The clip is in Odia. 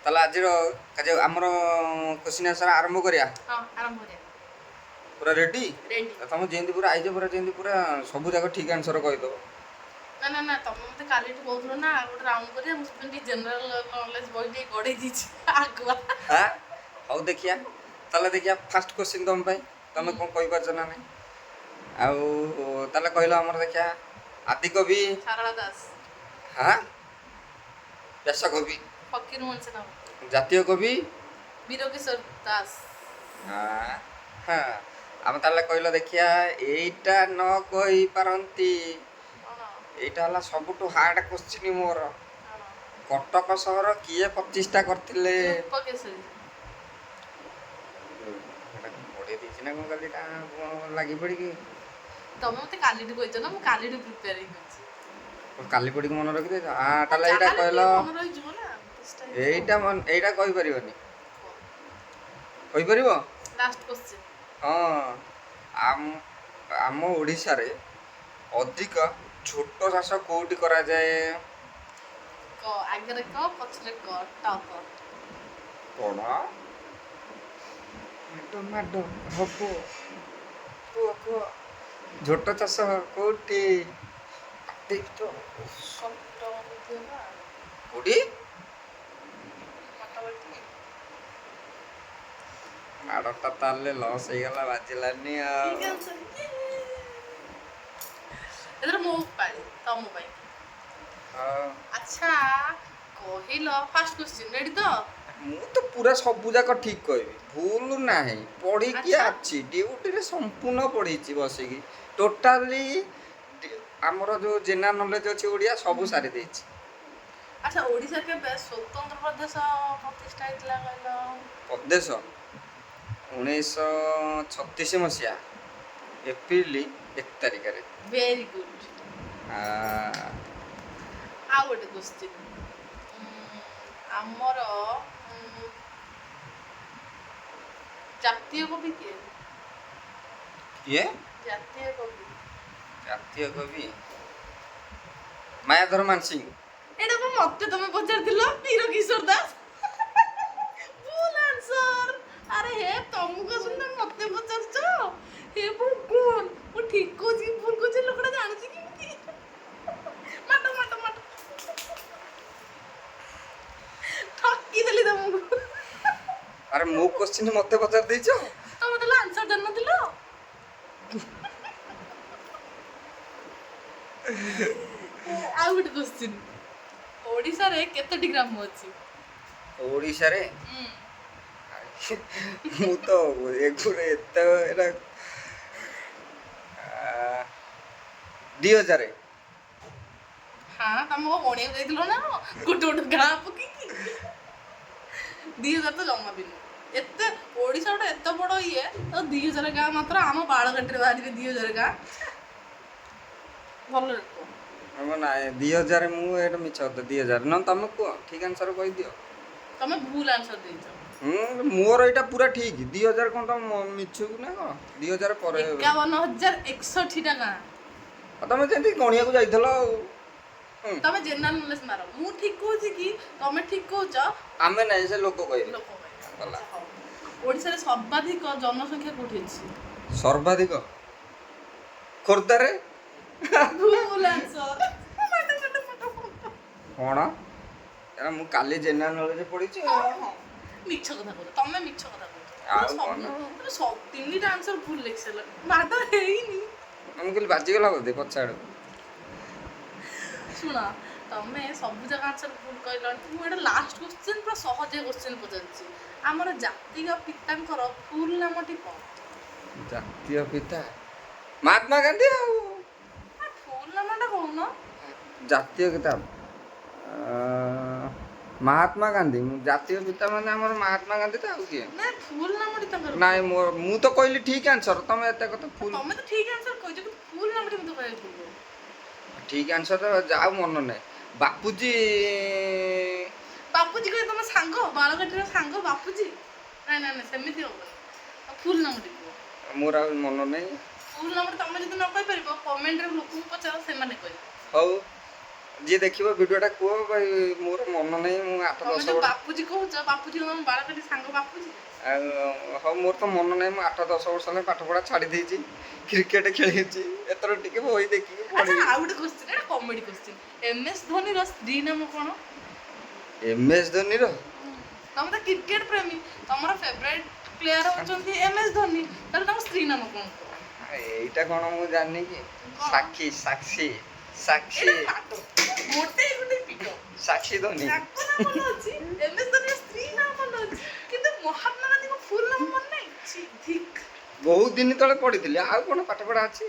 ତାହେଲେ ଆଜିର ଆଜି ଆମର କୋଶ୍ଚିନ୍ ଆନ୍ସର୍ ଆରମ୍ଭ କରିବା। ହଁ, ଆରମ୍ଭ କରିବା। ପୁରା ରେଡି? ରେଡି। ତମେ ଯେମିତି ପୁରା ଆଇଛ, ପୁରା ଯେମିତି ପୁରା ସବୁ ଯାକ ଠିକ୍ ଆନ୍ସର୍ କହିଦେବ। ନା ନା ନା, ତମେ ମତେ କାଲିଠୁ କହୁଥିଲ ନା ଆଉ ଗୋଟେ ରାଉଣ୍ଡ କରିବା। ମୁଁ ସେଥିପାଇଁ ଟିକେ ଜେନେରାଲ ନଲେଜ ବହି ଟିକେ ଗଡେଇ ଦେଇଛି ଆଗୁଆ। ହଁ, ହଉ ଦେଖିଆ। ତାହେଲେ ଦେଖିଆ, ଫାଷ୍ଟ କୋଶ୍ଚିନ୍ ତମ ପାଇଁ, ତମେ କ'ଣ କହିପାରୁଛ ନା ନାହିଁ। ଆଉ ତାହେଲେ କହିଲ ଆମର ଦେଖିଆ, ଆଦିକବି? ସାରଳା ଦାସ। ହଁ, ବ୍ୟାସକବି? ଫକୀର ମୋହନ ସେନାପତି। ଜାତୀୟ କବି? ବୀରକିଶୋର ଦାସ। ହଁ, ଆମେ ତାହେଲେ କହିଲ ଦେଖିଆ, ଏଇଟା ନ କହିପାରନ୍ତି? କ'ଣ? ଏଇଟା ହେଲା ସବୁଠୁ ହାର୍ଡ କୋଶ୍ଚିନ୍ ମୋର। କ'ଣ? କଟକ ସହର କିଏ ପ୍ରତିଷ୍ଠା କରିଥିଲେ? ରୂପକେଶରୀ। ଏଟା କଣ ପଢେଇ ଦେଇଛି ନା କ'ଣ କାଲିଟା ଲାଗି ପଡ଼ିକି? ତମେ ମତେ କାଲିଠୁ କହିଛ ନା, ମୁଁ କାଲିଠୁ ପ୍ରିପେୟାର ହେଇକି ଅଛି। କାଲି ପଡ଼ିକି ମନେ ରଖିଦେଇଛ। ତାହେଲେ ଏଇଟା ଯାହାହେଲେ କହିଲ। ଟିକେ ମନେ ରହିଯିବ ନା ଚେଷ୍ଟା ହେଇଯିବ। ଏଇଟା କହିପାରିବନି? କହିପାରିବ? Last question. ହଁ, ଆମ ଓଡ଼ିଶାରେ ଅଧିକ ଝୋଟ ଚାଷ କୋଉଠି କରାଯାଏ? କ ଆଗରେ କ, ପଛରେ କ, ଟ କ। କଣ ମାଡ ମାଡ ହବ? କୁହ କୁହ, ଝୋଟ ଚାଷ କୋଉଠି? ପାଟି ତ କଟକ ନା? କୋଉଠି? କଟକ। ମାଡ଼ଟା ତାହେଲେ ଲସ୍ ହେଇଗଲା, ବାଜିଲାନି ଆଉ। ଠିକ ଆନ୍ସର। ଏଥର ମୋ ପାଳି ତମ ପାଇଁ। ହଁ। ଆଚ୍ଛା କହିଲ, ଫାର୍ଷ୍ଟ କ୍ୱେଶ୍ଚିନ୍, ରେଡି ତ? ମୁଁ ତ ପୁରା ସବୁ ଯାକ ଠିକ କହିବି, ଭୁଲ ନାହିଁ। ପଢିକି ଅଛି, ଡ୍ୟୁଟିରେ ସମ୍ପୂର୍ଣ୍ଣ ପଢିଛି ବସିକି। ଟୋଟାଲି ଆମର ଯୋଉ ଜେନେରାଲ ନଲେଜ ଅଛି ଓଡ଼ିଆ, ସବୁ ସାରି ଦେଇଛି। ଆଚ୍ଛା, ଓଡ଼ିଶା କେବେ ସ୍ୱତନ୍ତ୍ର ପ୍ରଦେଶ ପ୍ରତିଷ୍ଠା ହେଇଥିଲା କହିଲ? ପ୍ରଦେଶ 1936 ମସିହା ଏପ୍ରିଲ 1 ତାରିଖରେ। Very good. ଆଉ ଗୋଟେ କ୍ୱେଶ୍ଚିନ୍। ଆମର ଜାତୀୟ କବି କିଏ? କିଏ? ଜାତୀୟ କବି। ଜାତୀୟ କବି ମାୟାଧର ମାନସିଂହ। ଏଇଟା କଣ ମତେ ତମେ ପଚାରିଥିଲ? ବୀର କିଶୋର ଦାସ, ଭୁଲ ଆନ୍ସର। ଆରେ ହେ, ତମକୁ ଆସୁନି, ତମେ ମତେ ପଚାରୁଛ। ହେ ଭଗବାନ, ମୁଁ ଠିକ କହୁଛି କି ଭୁଲ କହୁଛି ଲୋକଟା ଜାଣୁଛି କେମିତି? ମାଟ ମାଟ ମାଟ, ଠକିଦେଲି ତମକୁ। ଆରେ, ମୋ କୋଶ୍ଚିନ୍ ମତେ ପଚାରି ଦେଇଛ। ତମେ ତାହେଲେ ଆନ୍ସର ଜାଣିନଥିଲ। ଆଉ ଗୋଟେ କ୍ୱେଶ୍ଚିନ୍, ଓଡ଼ିଶାରେ କେତୋଟି ଗ୍ରାମ ଅଛି? ଓଡ଼ିଶାରେ? ମୁଁ ତ ଏଗୁରେ ଏତେ ଏଟା 2000। ହଁ, ତମେ କଣ ଗଣିବାକୁ ଯାଇଥିଲ ନା କଣ? ଗୋଟେ ଗୋଟେ ଗାଁ ପକେଇକି 2000 ତ ଜମା ବି ନୁହଁ ଏତେ। ଓଡ଼ିଶା ଗୋଟେ ଏତେ ବଡ ଇଏ ତ 2000 ଗାଁ ମାତ୍ର ଆମ ବାଳଘାଟିରେ ବାହାରିବେ 2000 ଗାଁ। ଭଲରେ କୁହ। ନାଇଁ, 2000, ମୁଁ ଏଇଟା ମିଛ କଥା। 2000 ନହେଲେ ତମେ କୁହ, ଠିକ ଆନ୍ସର କହିଦିଅ। ତମେ ଭୁଲ ଆନ୍ସର ଦେଇଛ। ହୁଁ, ମୋର ଏଇଟା ପୁରା ଠିକ। 2000 କଣ ତମ ମିଛକୁ ନା କଣ? 2000 ପରେ। 51,061ଟା ଗାଁ। ଆଉ ତମେ ଯେମିତି ଗଣିବାକୁ ଯାଇଥିଲ ଆଉ। ତମେ ଜେନେରାଲ ନଲେଜ ମାର, ମୁଁ ଠିକ କହୁଛି କି ତମେ ଠିକ କହୁଛ? ଆମେ ନାଇଁ, ସେ ଲୋକ କହିବେ। ଲୋକ କହିବେ। ଗଲା। ଆଚ୍ଛା, ହଉ। ଓଡ଼ିଶାରେ ସର୍ବାଧିକ ଜନସଂଖ୍ୟା କୋଉଠି ଅଛି? ସର୍ବାଧିକ ଖୋର୍ଦ୍ଧାରେ। ଭୁଲ ଆନ୍ସର। କଣ ଏରା, ମୁଁ କାଲି ଜେନେରାଲ ନଲେଜ ପଢିଛି ଆଉ। ହଁ, ମିଛ କଥା କହୁଛ ତମେ, ମିଛ କଥା କହୁଛ। ଆଉ ତମେ କଣ? ତମେ ସବୁ ତିନିଟା ଆନ୍ସର ଭୁଲ ଲେଖି ସାରିଲ, ମାଡ଼ ହେଇନି। ମୁଁ କହିଲି ବାଜିଗଲା ବୋଧେ ପଛ ଆଡ଼କୁ। ଶୁଣ, ତମେ ସବୁ ଯାକ ଆନ୍ସର ଭୁଲ କହିଲଣି। ମୁଁ ଏଇଟା ଲାଷ୍ଟ କ୍ୱେଶ୍ଚିନ୍, ପୁରା ସହଜ କ୍ୱେଶ୍ଚିନ୍ ପଚାରୁଛି। ଆମର ଜାତୀୟ ପିତାଙ୍କର ଫୁଲ୍ ନାମଟି କ'ଣ? ଜାତୀୟ ପିତା ମହାତ୍ମା ଗାନ୍ଧୀ ଆଉ। ଫୁଲ୍ ନାମଟା କହୁନ। ଜାତୀୟ ପିତା ମହାତ୍ମା ଗାନ୍ଧୀ। ମୁଁ ଜାତୀୟ ପିତା ମାନେ ଆମର ମହାତ୍ମା ଗାନ୍ଧୀ ତ, ଆଉ କିଏ? ନା, ଫୁଲ୍ ନାମଟି ତାଙ୍କର। ନାଇଁ, ମୁଁ ତ କହିଲି ଠିକ ଆନ୍ସର, ତମେ ଏତେ କଥା ଫୁଲ ତମେ ତ ଠିକ ଆନ୍ସର କହିଛ, କିନ୍ତୁ ଫୁଲ୍ ନାମଟି ମତେ କହିବାକୁ ପଡିବ। ଠିକ ଆନ୍ସର ଯାଉ ମନ ନାହିଁ। ବାପୁଜୀ। ବାପୁଜୀ କହେ ତମ ସାଙ୍ଗ, ବାଳକାଟିର ସାଙ୍ଗ ବାପୁଜୀ? ନାଇଁ ନାଇଁ ନାଇଁ, ସେମିତି ହବନି। ଫୁଲ୍ ନାମଟି କୁହ। ମୋର ଆଉ ମନ ନାହିଁ। ଫୁଲ୍ ନାମଟି ତମେ ଯଦି ନ କହିପାରିବ, କମେଣ୍ଟରେ ଲୋକଙ୍କୁ ପଚାର, ସେମାନେ କହିବେ। ହଉ, ଯିଏ ଦେଖିବ ଭିଡ଼ିଓଟା କୁହ ଭାଇ, ମୋର ମନ ନାହିଁ, ମୁଁ 8 ତମେ 10 ଯୋଉ ବର୍ଷ ବାପୁଜୀ କହୁଛ, ବାପୁଜୀ ତମ ବାଳକାଟି ସାଙ୍ଗ ବାପୁଜୀ। ଆଉ ହଉ, ମୋର ତ ମନ ନାହିଁ। ମୁଁ 8-10 ବର୍ଷ ହେଲା ପାଠ ପଢ଼ା ଛାଡ଼ି ଦେଇଛି, କ୍ରିକେଟ ଖେଳିଛି। ଏଥର ଟିକେ ବହି ଦେଖିକି ଆଚ୍ଛା, ପଢ଼ିବି। ଆଉ ଗୋଟେ କ୍ୱେଶ୍ଚିନ୍, ଏଇଟା କମେଡି କ୍ୱେଶ୍ଚିନ୍। ଏମ୍ ଏସ୍ ଧୋନିର ସ୍ତ୍ରୀ ନାମ କଣ? ଏମ୍ ଏସ୍ ଧୋନିର? ତମେ ତ କ୍ରିକେଟ ପ୍ରେମୀ, ତମର ଫେଭରାଇଟ ପ୍ଲେୟାର ହଉଛନ୍ତି ଏମ୍ ଏସ୍ ଧୋନି, ତାହେଲେ ତାଙ୍କ ସ୍ତ୍ରୀ ନାମ କଣ କୁହ? ଏଇଟା କଣ ମୁଁ ଜାଣିନି କି? କଣ? ସାକ୍ଷୀ, ସାକ୍ଷୀ, ସାକ୍ଷୀ। ଏଇଟା ନାଟ, ଗୋଟେ ଗୋଟେ ପିଟ। ସାକ୍ଷୀ ଧୋନି। ତାଙ୍କ ନାଁ ମନେ ଅଛି, ଏମ୍ ଏସ୍ ଧୋନିର ସ୍ତ୍ରୀ ନାଁ ମନେ ଅଛି, କିନ୍ତୁ ମହାତ୍ମା ଗାନ୍ଧୀଙ୍କ ଫୁଲ୍ ନାମ ମନେ ନାହିଁ। ଛି, ଧିକ୍। ବହୁତ ଦିନ ତଳେ ପଢିଥିଲି, ଆଉ କଣ ପାଠ ପଢା ଅଛି?